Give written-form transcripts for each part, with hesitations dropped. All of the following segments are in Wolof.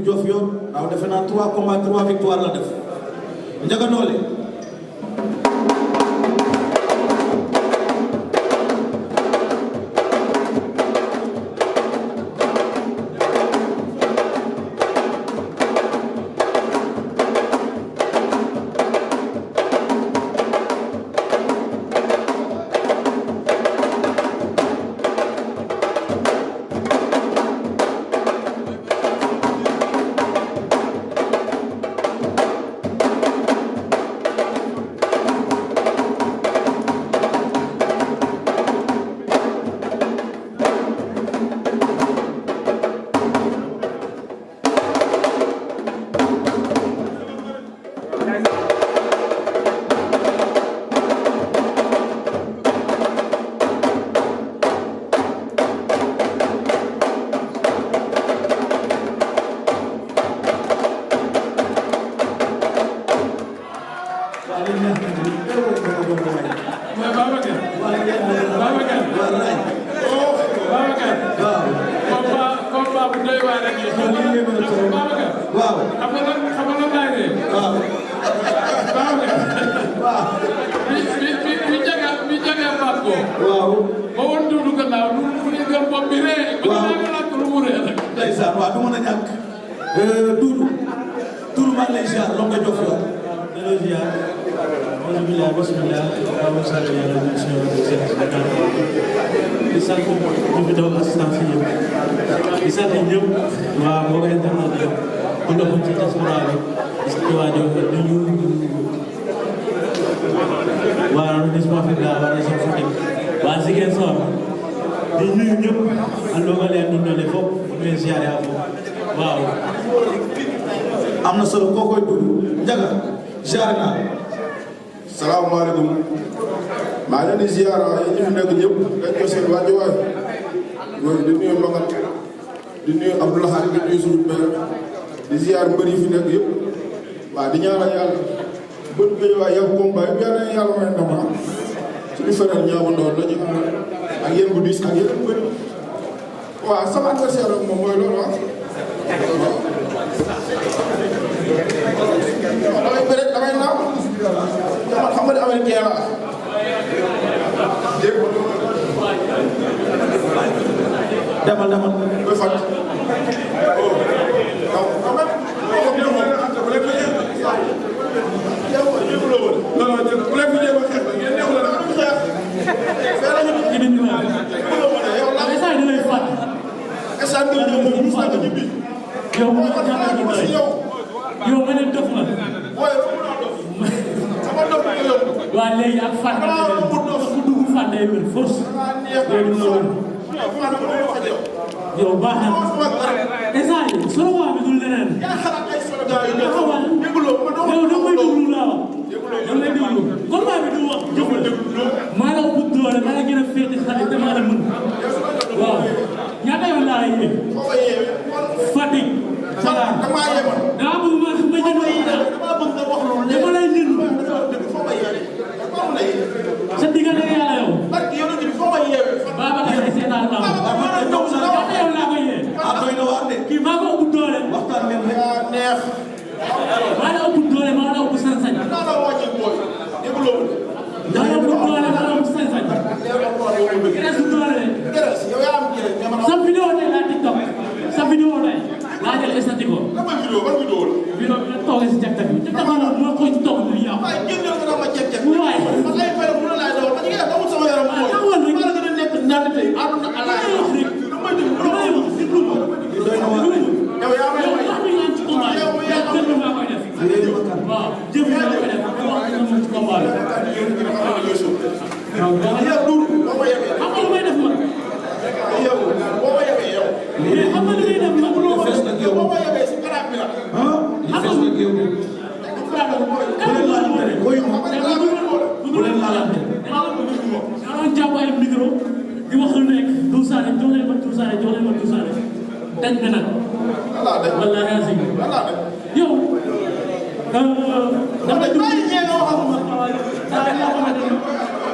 Diofior waaw defe naa 3 combats 3 victoires la def Ndiaga Dolé am na solo koo koy dund Ndiaga ziar naa salaamaaleykum maa ngi leen di ziar yéen ñi fi nekk ñëpp dañ ko seen wàccuwaay di nuyu Mbacar di nuyu Abdoulaye di nuyu suñu père di ziar mbër yi fi nekk yëpp waaw di ñaanal yàlla bët bi waaye yow combat yi yàlla na yàlla may ndam suñu frère ñaamu ndoor la ñu ak yéen bu diis ak yéen mbër waaw sama adversaire ak moom mooy loolu damay bëre damay naaw man xam nga ne américain la dégg demal koy fat yow nga ne dof la waa léegi ak fan ku dugg fan day wér force yow baax na instant yi solo waa bi dul leneen taxawal yow da may déglu laa wax da may déglu combat bi du wax jëf la maa la ëpp doole maa la gën a féete xale te maa la mën waaw ñaata yoon laa yee Fatick Salar daa bëgg ma jënd dama lay jënd sa diggante yàlla yow Babacar ay seetaan la ñaata yoon laa koy yee kii maa ko ëpp doole waxtaan leen rek neex maa la ëpp doole maa la ëpp sañ-sañ maa la ëpp doole maa la ëpp sañ-sañ Grèce doole sa vidéo tey laa TikTok sa vidéo tey laa jël estati ko vidéo bi nga toogee si jàkka bi jàkka bi moo koy toog lu yàqu waay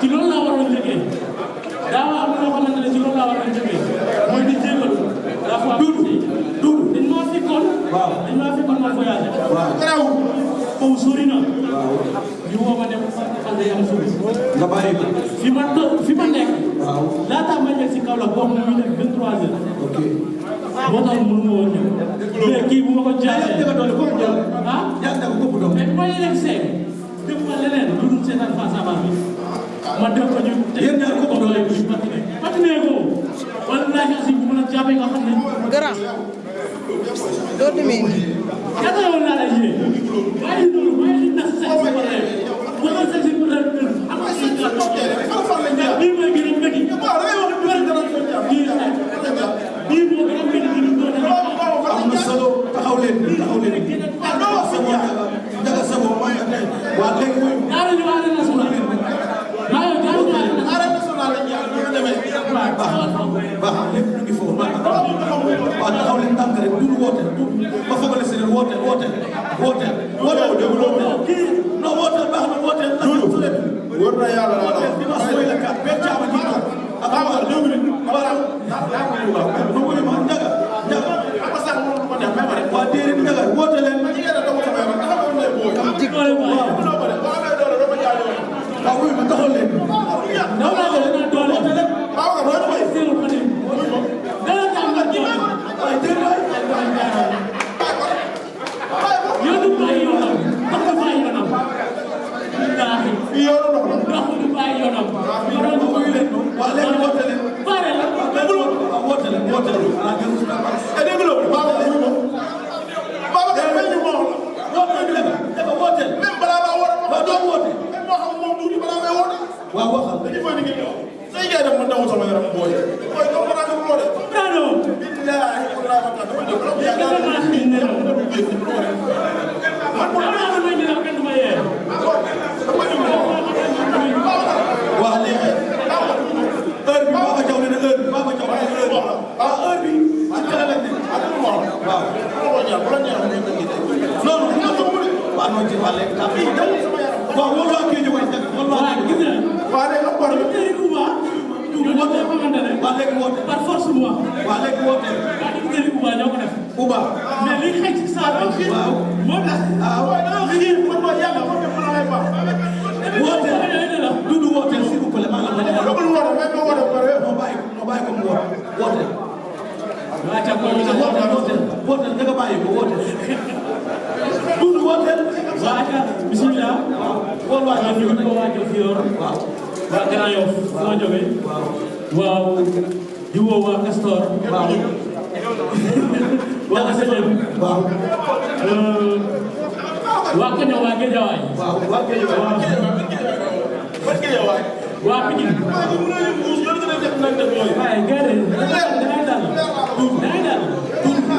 ci loolu laa waroon liggéey daa am loo xamante ne ci loolu laa waroon liggéey mooy di jégalu daa fa dañ maa fekkoon kaw sori na ñu woo ma dem xale yam suuf nga bàyyi ko fi ma nekk waaw laata ma ñëw si kaw la boobu mu ngi def 23 heures ok moo tax mënu ma woon ñëw mais kii bu ma ko jaayee nga doon ko doon ah yaa ngi ko doon mais ma yegg seeg def ma leneen lu dul seetaan face à face bi ma def ko ñu yéen ñaar ko doon lay patiné ko wala naa si bu mën a jàppee nga xam ne grand doo demee nii ñaata yoon laa lay yee waaye loolu waaye li nas sa si ko rek wala sa si ko rek am na si ka bii mooy gën a métti bii moo gën a métti am na solo taxaw leen jaga sabo mooy waa léegi mooy daara ñu waa arène nationale maa yow daara ñu arène nationale baax lépp lu ngi foofu waaw taxaw leen tànk rek du woote ba fogale si woote non woote baax na woote wóor na yàlla dimanche mooy la kat benn caama ji toog ak amal 2 minutes voilà no wuri ma njaga waa déedéet njaga woote leen waaw wuy ma taxaw leen waaw waxal dañu fay ni ngeen say ngay def ma daw sama yaram booy booy ko ko ragal mo de bravo billahi wallahi ma dama do ya da ma ni ne man mo na ma ni la kan ma ye wa le heure bi baba jaw ne heure bi baba jaw ne heure heure bi ci kala la ni ak mo waaw ko ñaan ko ñaan non non wa no ci wale ta bi daw sama yaram waaw wolo ak ñu way tak wallahi gis na waa léegi am war waa léegi woote par force mu wax waa léegi woote waa dëgg dëgg Uba ñoo ko def Uba mais li xëy ci saa bi waaw moo tax liggéey man moo yàlla ko def mën a baax woote dudu woote s'il vous plaît maa la ma dogul woote mais moo woote pare moo bàyyi ko mu woote waa ca ko ñu woote da nga bàyyi ko woote dudu woote waa ca bismillah wol waa ñu ko waa Diofior waaw waa Grand Yoff fu ma jógee waaw di woo waa Castor waaw waa Asalem waaw waa Koño waa Géejawaay waaw waa Géejawaay waa Pikine waaye gerte dangay dal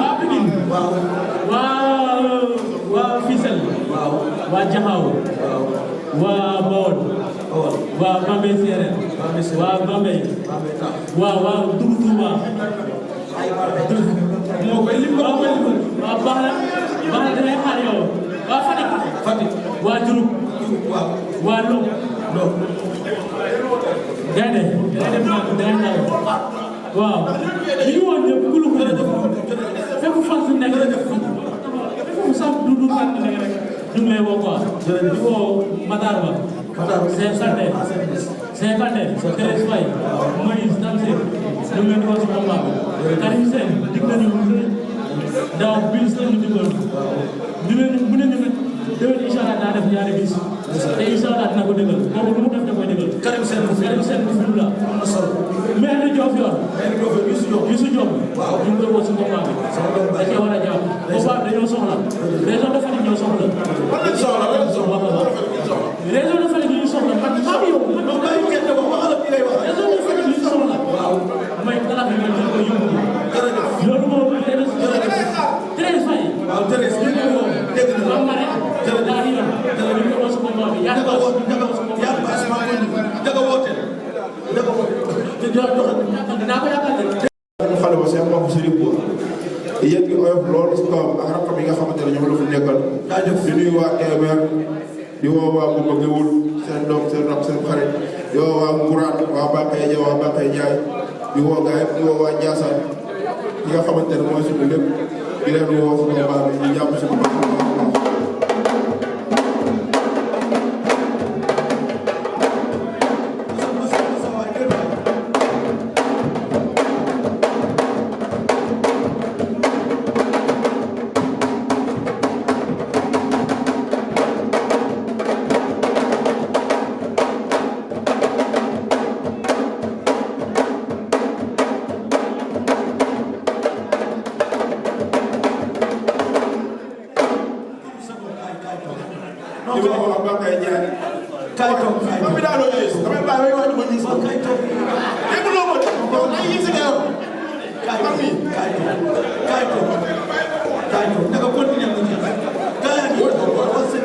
waa Pikine waa Fissel waa Jaxaaw waa Bawol waa Bambey Séeréer waa Bambey waa Dugg Touba moo koy lim waa baax na dangay xaar yow waa Fatick waa Diouroup waa Lom gaynde dangay def naa ko dangay naaw waaw li ñu woon ñëpp ku lu ko fépp fan su nekk fépp sax du tànn nekk rek ñu ngi lay woo quoi di woo Matar Ba Cheikh Kanté Thérèse Faye Moïse Tamsir ñu ngi leen di woo si combat bi Karim Sène dig nañu daaw bis la ñu digoon ñu leen bu ne ñu nag déwén incha allah daa def ñaari bis te incha allah dina ko dëggal kooku lu mu def da koy dëggal Karim Sène bu la am na solo mais ni Diofior Youssou Diop waaw ñu ngi koy woo si combat bi da cee war a jàpp combat bi dañoo soxla région de Fatick ñoo soxla région de Fatick ñu soxla man maa yow région de Fatick ñu soxla may kala bi nga ko yóbbu loolu moo Thérèse Faye waaw Thérèse ñu ngi woo dégg na ma rek daa di yoon ñu ko woo si combat bi yaa jaga woote dinaa ko yaakaar ñu xale ba seen mbokk Serigne Bour yéen gi oyof loolu si kawam ak rakkam yi nga xamante ne ñoom la fa nekkal di nuyu waa Kébémer di woo waa Goumba Géwul seen doom seen rak seen xarit di woo waa Ngourane waa Bakay waa Bakay Ndiaye di woo gaay di woo waa Ndiassane ki nga xamante ne mooy suñu lépp di leen woo si combat bi ñu jàpp si combat bi ma mi daanoo yées damay bàyyi ba ñu ma ñuus kay toog dégguloo ma yow ay yées nga yor man mi kay toog naka continuer mu jeex gaa yi wax seen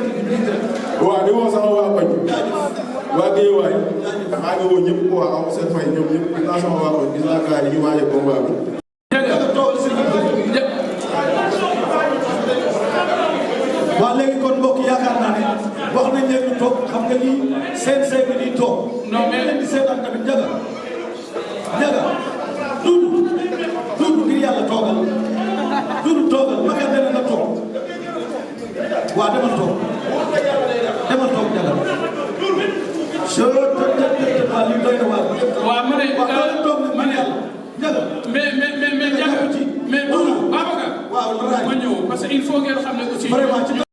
waaw di woo sama waa koñ waa Guédiawaye maa ngi woo ñëpp waa aw seen fay ñoom ñëpp gis naa sama waa koñ gis naa gars yi ñu waajal combat bi. waaw léegi kon mbokk yaakaar naa ne wax nañ leen ñu toog xam nga lii CNG bi di toog. non mais leen di seetaan tamit Ndiaga Doudou ngir yàlla toogal Doudou toogal ma nga dana nga toog waaw demal toog Ndiaga. waaw li doy na waar. waaw ma ne toog na man yàlla Ndiaga. mais Ndiaga mais Doudou Babacar. waaw ma ñëw parce que il faut ngeen xam ne aussi. vraiment